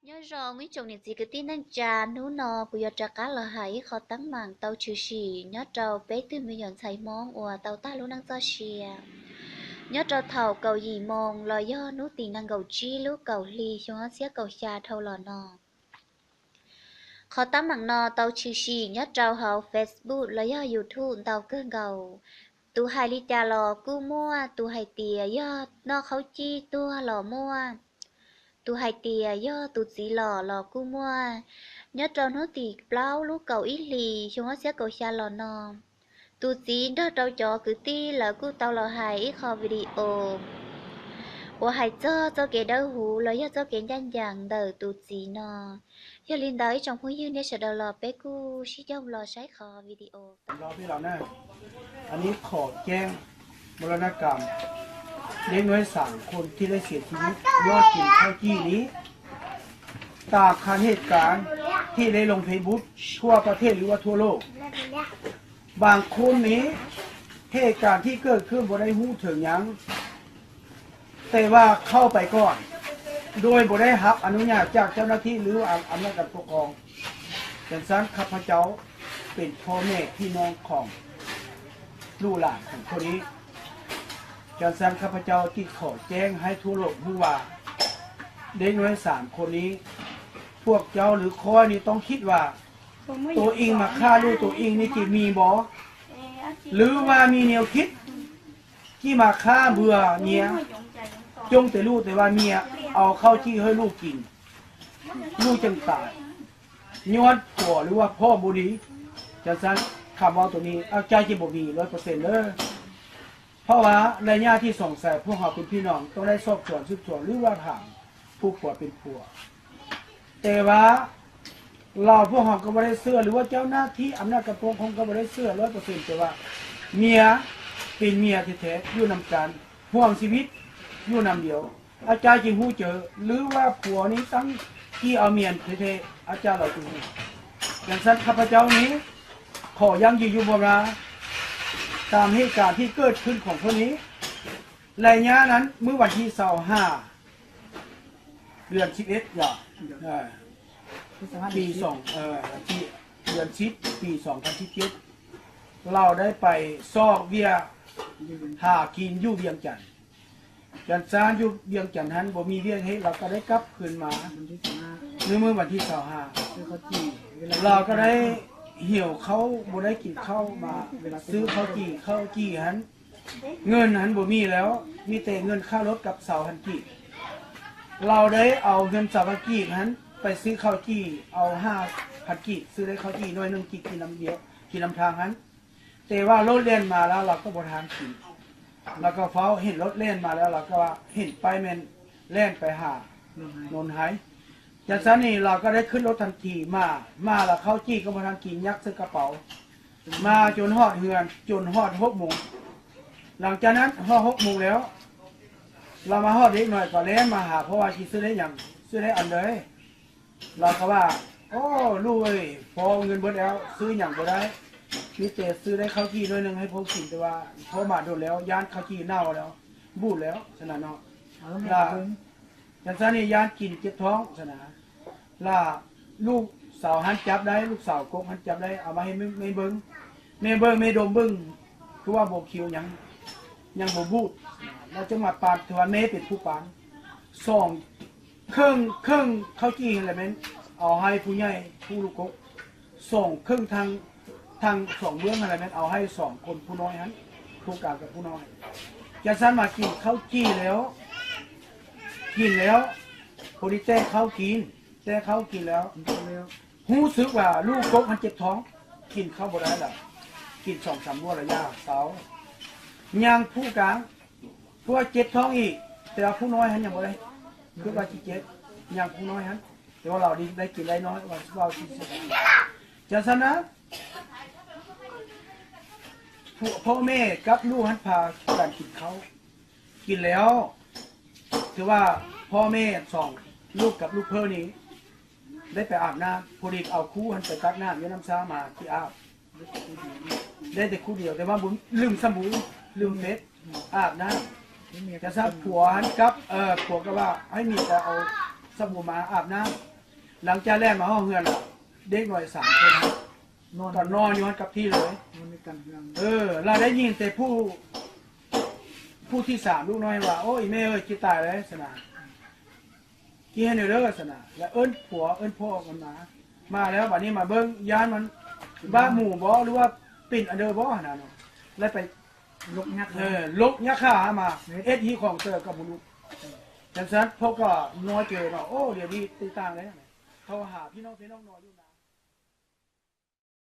Nho rô, Nguyễn Trọng Niệm Dĩ gửi tin đăng trà nú no của yo tra cá lò hài khó tắng mạng tàu trừ sỉ nho trâu pé tư million thầy món ua tàu ta lũ năng cho xìa. Nho trâu thầu cầu dĩ môn lò yo nú tỉ năng gầu chi lũ cầu ly hiông hót xiếc cầu xa thâu lò no. Khó tắm mặn no tàu trừ sỉ nho trâu hầu Facebook lò yo YouTube tàu cơ gầu. Tù hài ly cha lò cú mua, tù hài tìa yo no khấu chi tua lò mua. Tù hài tìa yo tù dí lò lò cú mua. Nho trâu nú tỉ pláu lũ cầu ít ly hiông hót xiếc cầu xa lò no. Tù dí đo trâu chó cứ ti lò cú tàu lò hài ít kho video. Ua hài cho cho kế đau hú lò yo cho kế nhăn dàng đờ tù dí no. Yo linh đào ít trong phú dư nê sẽ đào lò pé cú xí dông lò sáy kho video. ເຮົາພີ່ນ້ອງນະ ອັນນີ້ຂໍແຈ້ງມໍລະນະກຳເດັກນ້ອຍສາມຄົນທີ່ໄດ້ເສຍຊີວິດຍ້ອນກິນເຂົ້າຈີ່ນີ້ ຕາມຄານເຫດການທີ່ໄດ້ລົງເຟສບຸກທົ່ວປະເທດ ຫຼືວ່າທົ່ວໂລກ. ບາງຄົນນີ້ເຫດການທີ່ເກີດຂຶ້ນບໍ່ໄດ້ຮູ້ເຖິງຫຍັງ ແຕ່ວ່າເຂົ້າໄປກ່ອນ ໂດຍບໍ່ໄດ້ຮັບອະນຸຍາດຈາກເຈົ້າໜ້າທີ່ ຫຼືວ່າອຳນາດການປົກຄອງ. ຈັ່ງຊັ້ນ ຂ້າພະເຈົ້າເປັນພໍ່ແມ່ພີ່ນ້ອງຂອງລູກຫຼານຂອງຄົນນີ້. ຈັ່ງຊັ້ນ ຂ້າພະເຈົ້າຈຶ່ງຂໍແຈ້ງໃຫ້ທົ່ວໂລກຮູ້ວ່າ ເດັກນ້ອຍສາມຄົນນີ້ ພວກເຈົ້າ ຫຼື ຂ້ອຍນີ້ຕ້ອງຄິດວ່າ ໂຕເອງມາຂ້າລູກໂຕເອງນີ້ຊິມີບໍ່? ຫຼືວ່າມີແນວຄິດ ທີ່ມາຂ້າເບື່ອເມຍ ຈົ່ງແຕ່ລູກ ແຕ່ວ່າເມຍເອົາເຂົ້າຈີ່ໃຫ້ລູກກິນ ລູກຈຶ່ງຕາຍ ຍ້ອນຜົວ ຫຼືວ່າພໍ່ບໍ່ດີ. ຈັ່ງຊັ້ນ ຄຳເວົ້າໂຕນີ້ ອາຈານຈະບໍ່ມີຮ້ອຍເປີເຊັນເດີ ເພາະວ່າໄລຍະທີ່ສົງໄສ ພວກເຮົາເປັນພີ່ນ້ອງຕ້ອງໄດ້ສອບສວນສືບສວນ ຫຼືວ່າຖາມຜູ້ຜົວເປັນຜົວ. ແຕ່ວ່າລາວພວກເຮົາກໍບໍ່ໄດ້ເຊື່ອ ຫຼືວ່າເຈົ້າໜ້າທີ່ອຳນາດການປົກຄອງກໍບໍ່ໄດ້ເຊື່ອຮ້ອຍເປີເຊັນ ແຕ່ວ່າເມຍເປັນເມຍແທ້ໆ ຢູ່ນຳກັນ ຮ່ວມຊີວິດຢູ່ນຳດຽວ ອາຈານຈຶ່ງຮູ້ເຈີ ຫຼືວ່າຜົວນີ້ຕັ້ງຈີ່ເອົາເມຍແທ້ໆ ອາຈານລາວຈຶ່ງຮູ້. ຈັ່ງຊັ້ນ ຂ້າພະເຈົ້ານີ້ຂໍຢັ້ງຢືນຢູ່ບໍ່ວ່າ ຕາມເຫດການທີ່ເກີດຂຶ້ນຂອງເພິ່ນນີ້ ໄລຍະນັ້ນ ມື້ວັນທີຊາວຫ້າ ເດືອນສິບເອັດ ເນາະ ເອີ ປີສອງ ເອີ ເດືອນສິບ ປີສອງພັນສິບເຈັດ ລາວໄດ້ໄປຊອກວຽກຫາກິນຢູ່ວຽງຈັນ. ຈັ່ງຊັ້ນ ຢູ່ວຽງຈັນຫັ້ນບໍ່ມີວຽກເຮັດ ລາວກໍໄດ້ກັບຄືນມາ ໃນມື້ວັນທີຊາວຫ້າ ລາວກໍໄດ້ຫິວເຂົ້າ ບໍ່ໄດ້ກິນເຂົ້າ ມາຊື້ເຂົ້າຈີ່ ເຂົ້າຈີ່ຫັ້ນ ເງິນຫັ້ນບໍ່ມີແລ້ວ ມີແຕ່ເງິນຄ່າລົດກັບຊາວພັນກີບ. ລາວໄດ້ເອົາເງິນຊາວພັນກີບຫັ້ນໄປຊື້ເຂົ້າຈີ່ ເອົາຫ້າພັນກີບ ຊື້ໄດ້ເຂົ້າຈີ່ໜ້ອຍໜຶ່ງກິນ ກິນນຳດຽວ ກິນນຳທາງຫັ້ນ. ແຕ່ວ່າລົດແລ່ນມາແລ້ວ ລາວກໍບໍ່ທັນກິນ ລາວກໍຟ້າວ ເຫັນລົດແລ່ນມາແລ້ວ ລາວກໍວ່າເຫັນປ້າຍແມ່ນແລ່ນໄປຫາໂນນໄຮ. ຈັ່ງຊັ້ນນີ້ ລາວກໍໄດ້ຂຶ້ນລົດທັນທີມາ ມາແລ້ວເຂົ້າຈີ່ກໍບໍ່ທັນກິນ ຍັດໃສ່ກະເປົາ ມາຈົນຮອດເຮືອນ ຈົນຮອດຫົກໂມງ. ຫຼັງຈາກນັ້ນຮອດຫົກໂມງແລ້ວ ລາວມາຮອດ ເດັກນ້ອຍກໍແລ່ນມາຫາ ເພາະວ່າຊິຊື້ໄດ້ຫຍັງ ຊື້ໄດ້ອັນໃດ. ລາວກໍວ່າ ໂອ້ ລູກເອີຍ ພໍ່ເງິນເບິດແລ້ວ ຊື້ຫຍັງບໍ່ໄດ້ ມີແຕ່ຊື້ໄດ້ເຂົ້າຈີ່ໜ້ອຍໜຶ່ງໃຫ້ພໍ່ກິນ ແຕ່ວ່າພໍ່ມາດົນແລ້ວ ຢ້ານເຂົ້າຈີ່ເນົ່າແລ້ວ ບູດແລ້ວ ຊັ້ນນະເນາະ. ລາວ ຈັ່ງຊັ້ນນີ້ ຢ້ານກິນເຈັບທ້ອງ ຊັ້ນນະ. ລາວ ລູກສາວຫັ້ນຈັບໄດ້ ລູກສາວກົກຫັ້ນຈັບໄດ້ ເອົາມາໃຫ້ແມ່ເບິ່ງ ແມ່ເບິ່ງ ແມ່ດົມເບິ່ງ ຄືວ່າບໍ່ຂິວຫຍັງ ຍັງບໍ່ບູດ. ລາວຈຶ່ງມາປານ ຖືວ່າແມ່ເປັນຜູ້ປານ ສອງ ເຄິ່ງ ເຄິ່ງເຂົ້າຈີ່ຫັ້ນແຫຼະແມ່ນເອົາໃຫ້ຜູ້ໃຫຍ່ຜູ້ລູກກົກ ສອງເຄິ່ງທາງ ທາງສອງເບື້ອງຫັ້ນແຫຼະແມ່ນເອົາໃຫ້ສອງຄົນ ຜູ້ນ້ອຍຫັ້ນ ຜູ້ກາງກັບຜູ້ນ້ອຍ. ຈັ່ງຊັ້ນມາກິນເຂົ້າຈີ່ແລ້ວ ກິນແລ້ວ ພໍດີແຕ່ເຂົ້າກິນ ແຕ່ເຂົ້າກິນແລ້ວ ຮູ້ສຶກວ່າລູກກົກຫັ້ນເຈັບທ້ອງ ກິນເຂົ້າບໍ່ໄດ້ລະ ກິນສອງສາມບົວລະຢ່າເຊົາ. ຍັງຜູ້ກາງ ຜູ້ວ່າເຈັບທ້ອງອີກ ແຕ່ວ່າຜູ້ນ້ອຍຫັ້ນຍັງບໍ່ໄດ້ ຄິດວ່າຊິເຈັບ ຍັງຜູ້ນ້ອຍຫັ້ນ ແຕ່ວ່າລາວໄດ້ ໄດ້ກິນໄດ້ນ້ອຍ ວ່າ ວ່າຊິ ຈັ່ງຊັ້ນນະ ພໍ່ ພໍ່ແມ່ກັບລູກຫັ້ນພາກັນກິນເຂົ້າ ກິນແລ້ວ ຖືວ່າພໍ່ແມ່ສອງ ລູກກັບລູກເພີ່ນນີ້ ໄດ້ໄປອາບນ້ຳ ພໍດີເອົາຄູຫັ້ນໄປຕັກນ້ຳຢູ່ນ້ຳຊາມາຊິອາບ ໄດ້ແຕ່ຄູ່ດຽວ ແຕ່ວ່າບໍ່ ລືມສະບູ ລືມເຟດ ອາບນ້ຳ. ຈັ່ງຊັ້ນຜົວຫັ້ນກັບ ເອີ ຜົວກໍວ່າໃຫ້ເມຍໄປເອົາສະບູມາອາບນ້ຳ ຫຼັງຈາກແລ່ນມາຮອດເຮືອນແລ້ວ ເດັກນ້ອຍສາມຄົນ ນອນ ກໍນອນຢູ່ຫັ້ນກັບທີ່ເລີຍ ນອນໃນກັນເຮືອນ ເອີ ລະໄດ້ຍິນແຕ່ຜູ້ ຜູ້ທີສາມ ລູກນ້ອຍວ່າ ໂອ້ຍ ແມ່ເອີຍ ຊິຕາຍແລ້ວຊັ້ນນະ ກິນໃຫ້ແດ່ເດີຊັ້ນນະ ລະເອີ້ນຜົວເອີ້ນພໍ່ກັນມາ ມາແລ້ວ ບາດນີ້ມາເບິ່ງ ຢ້ານມັນບ້າໝູບໍ ຫຼືວ່າເປັນອັນເດີບໍຫັ້ນນະເນາະ ລະໄປ ລົກຍັກ ເອີ ລົກຍັກຂາມາ ເຮັດ ເຮັດຮີຂອງເຕີກັບບຸລຸດ ຈັ່ງຊັ້ນ ພວກກໍນ້ອຍເຈີເນາະ ໂອ້ ດຽວນີ້ຕິດຕ່າງແລ້ວ ເຂົ້າຫາພີ່ນ້ອງ ພີ່ນ້ອງນ້ອຍຢູ່ນະ